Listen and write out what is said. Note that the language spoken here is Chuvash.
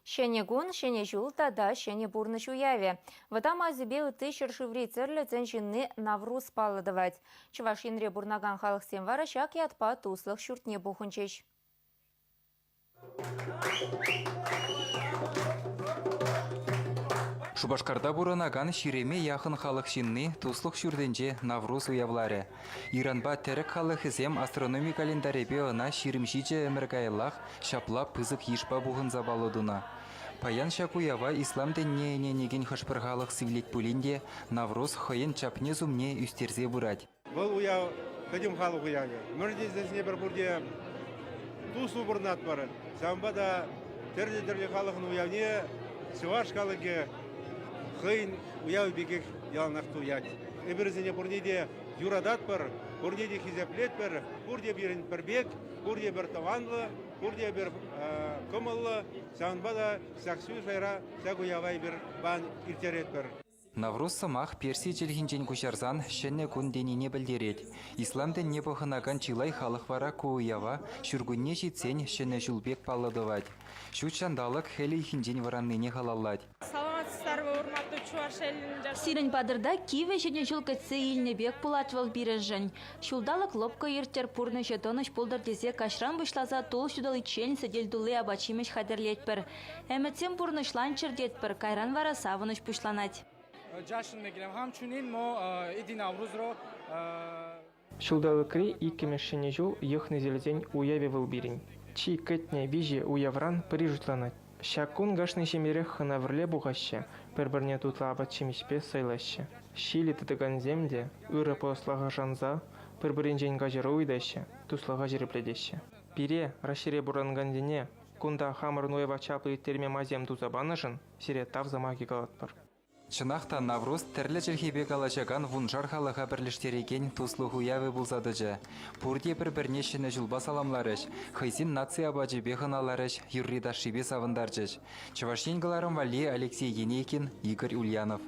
Ҫӗнӗ кун, Ҫӗнӗ ҫул тата ҫӗнӗ пурнӑҫ уявӗ. Вӑтам Азипе ытти ҫӗршыври тӗрлӗ тӗн ҫынни Навруз паллӑ тӑвать. Чӑваш Енре пурӑнакан халӑхсем вара ҫак ятпа туслӑх ҫуртне пухӑнчӗҫ. Шупашкарта пурӑнакан ҫирӗме яхӑн халӑх ҫынни Туслӑх ҫуртӗнче Навруз уявларӗ. Иранпа тӗрӗк халӑхӗсем астрономи календарӗпе ӑна 27 ӗмӗр каяллах ҫапла пысӑк йышпа пухӑнса паллӑ тунӑ. Паян ҫак уява ислам тӗнне ӗненекен хӑш-пӗр халӑх сивлет пулин те Навруз хӑйӗн чапне-сумне ӳстерсе пырать. Вӑл уяв пӗтӗм халӑх уявӗ. Мӗншӗн тесен эпир пурте туслӑ пурӑнатпӑр. Ҫавӑнпа та тӗрлӗ-тӗрлӗ халӑхӑн уявне чӑваш халӑхӗ хӑйӗн уявӗ пекех яланах туять. Эпир вӗсене пурне те юрататпӑр, пурне те хисеплетпӗр, пурте пирӗн пӗр пек, пурте пӗр тӑванлӑ, пурте пӗр кӑмӑллӑ. Ҫавӑнпа та ҫак ҫӳл шайра ҫак уява эпир пан ирттеретпӗр. Навруз сӑмах перси чӗлхинчен куҫарсан ҫӗнӗ кун тенине пӗлтерет. Ислам тӗнне пӑхӑнакан чылай халӑх вара ку уява ҫуркунне ҫитсен ҫӗнӗ ҫул пек паллӑ тӑвать. Ҫут ҫанталӑк хӗл ыйхинчен вӑраннине халаллать. Сирӗн патӑрта кивӗ Ҫӗнӗ ҫул кӗтсе илнӗ пек пулать вӑл пирӗншӗн. Ҫулталӑк лӑпкӑ ирттӗр, пурнӑҫӗ тӑнӑҫ пултӑр тесе каҫран пуҫласа тул ҫутӑличчен сӗтел тулли апат-ҫимӗҫ хатӗрлетпӗр. Ӗмӗтсем пурнӑҫланччӑр тетпӗр, кайран вара савӑнӑҫ пуҫланать. Ҫулталӑкри иккӗмӗш Ҫӗнӗ ҫул йӑх-несӗлсен уявӗ вӑл пирӗн. Чи кӗтнӗ виҫӗ уявран пӗри шутланать. Ҫак кун кашни ҫемьерех хӑна-вӗрле пухаҫҫӗ, пӗр-пӗрне тутлӑ апат-ҫимӗҫпе сӑйлаҫҫӗ. Ҫилӗ тытакансем те ырӑ пуласлӑха шанса пӗр-пӗринчен каҫару ыйтаҫҫӗ, туслӑха ҫирӗплетеҫҫӗ. Пире, Раҫҫейре пурӑнакансене, кунта хамӑрӑн уява чаплӑ ирттерме майсем туса панӑшӑн сире тав сӑмахӗ калатпӑр. Чӑнах та Навруз тӗрлӗ чӗлхепе калаҫакан вуншар халӑха пӗрлештерекен туслӑх уявӗ пулса тӑчӗ. Пурте пӗр-пӗрне Ҫӗнӗ ҫулпа саламларӗҫ, хӑйсен наци апачӗпе хӑналарӗҫ, юрри-ташшипе савӑнтарчӗҫ. Чӑваш Ен кӑларӑм валли Алексей Енейкин, Игорь Ульянов.